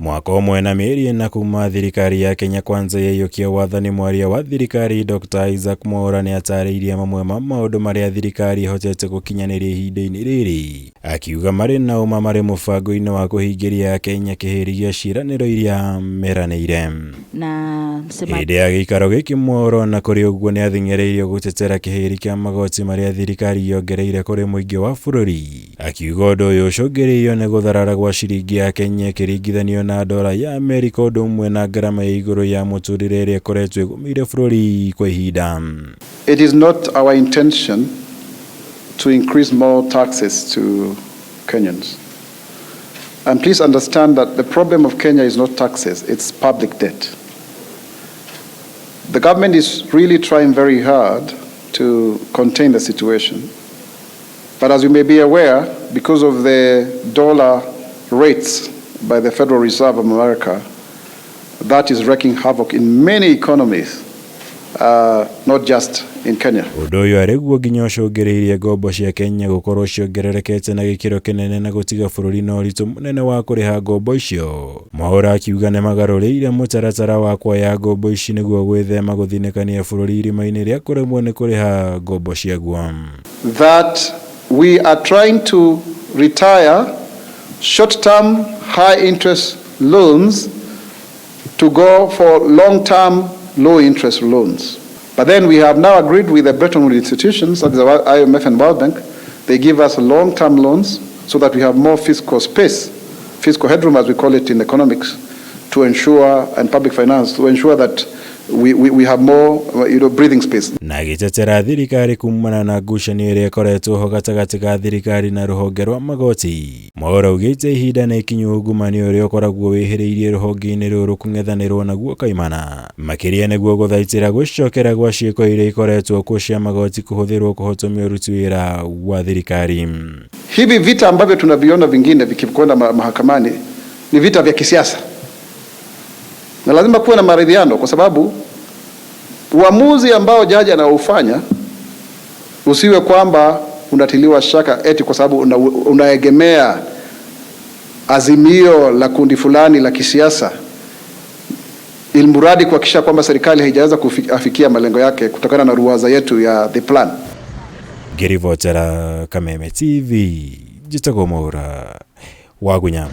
Mwaka ũmwe na mĩeri ĩna kuma thirikari ya Kenya Kwanza yaiyũkia wathani, mwaria wa thirikari Dr. Isaac Mwaura nĩ atarĩirie mamwe ma maũndũ marĩa thirikari ĩhotete gũkinyanĩria ihinda-inĩ rĩrĩ, akiuga marĩ na ũma marĩ mũbango-inĩ wa kũhingĩria Akenya kĩhĩri gĩa ciĩranĩro iria meranĩire. Na sema Hĩndĩ ya gĩikaro gĩkĩ Mwaura ona kũrĩ ũguo nĩ athing'ĩrĩirio gũtetera kĩhĩri kĩa magoti marĩa thirikari yongereire kũrĩ mũingĩ wa bũrũri, akiuga ũndũ ũyũ ũcũngĩrĩirio nĩ gũtharara gwa ciringi ya Kenya ĩkĩringithanio na dora ya Amerika ũndũ ũmwe na ngarama ya igũrũ ya mũtũrĩre ĩrĩa ĩkoretwo ĩgũmĩire bũrũri kwa ihinda. It is not our intention to increase more taxes to Kenyans. And please understand that the problem of Kenya is not taxes, it's public debt. The government is really trying very hard to contain the situation. But as you may be aware, because of the dollar rates by the Federal Reserve of America, that is wreaking havoc in many economies, not just in Kenya. Ũndũ ũyũ arĩguo nginya ũcũngĩrĩirie ngombo cia Kenya gũkorwo ciongererekete na gĩkĩro kĩnene na gũtiga bũrũri na ũritũ mũnene wa kũrĩha ngombo icio. Mwaura akiuga nĩ magarũrĩire mũtaratara wa kuoya ngombo ici nĩguo gwĩthema gũthinĩkania bũrũri irima-inĩ rĩa kũremwo nĩ kũrĩha ngombo ciaguo. That we are trying to retire short-term high-interest loans to go for long-term low-interest loans. But then we have now agreed with the Bretton Woods institutions, that is the IMF and World Bank, they give us long-term loans so that we have more fiscal space, fiscal headroom as we call it in economics, to ensure, and public finance, to ensure that we have more breathing space. Na agĩtetera thirikari kumana na ngucanio ĩrĩa ĩkoretwo ho gatagatĩ ka thirikari na rũhonge rwa magoti. Mwaura augĩte ihinda nĩ ikinyu ungumania ũrĩa ũkoragwo wĩhĩrĩirie rũhonge-inĩ rũrũ kũng'ethanĩrwo naguo kaimana, makĩria nĩguo gũthaitĩra gwĩcokera gwa ciĩko iria ikoretwo kuo cia magoti kũhũthĩrwo kũhotomia ũruti wĩra wa thirikari. Hivi vita ambavyo tunaviona vingine vikikwenda mahakamani ni vita vya kisiasa, na lazima kuwe na maridhiano, kwa sababu uamuzi ambao jaji anaufanya usiwe kwamba unatiliwa shaka eti kwa sababu unaegemea azimio la kundi fulani la kisiasa, ilmuradi kuhakikisha kwamba serikali haijaweza kufikia malengo yake kutokana na ruwaza yetu ya the plan. Ngĩribotera Kameme TV, njĩtagwo Mwaura wa Gunyama.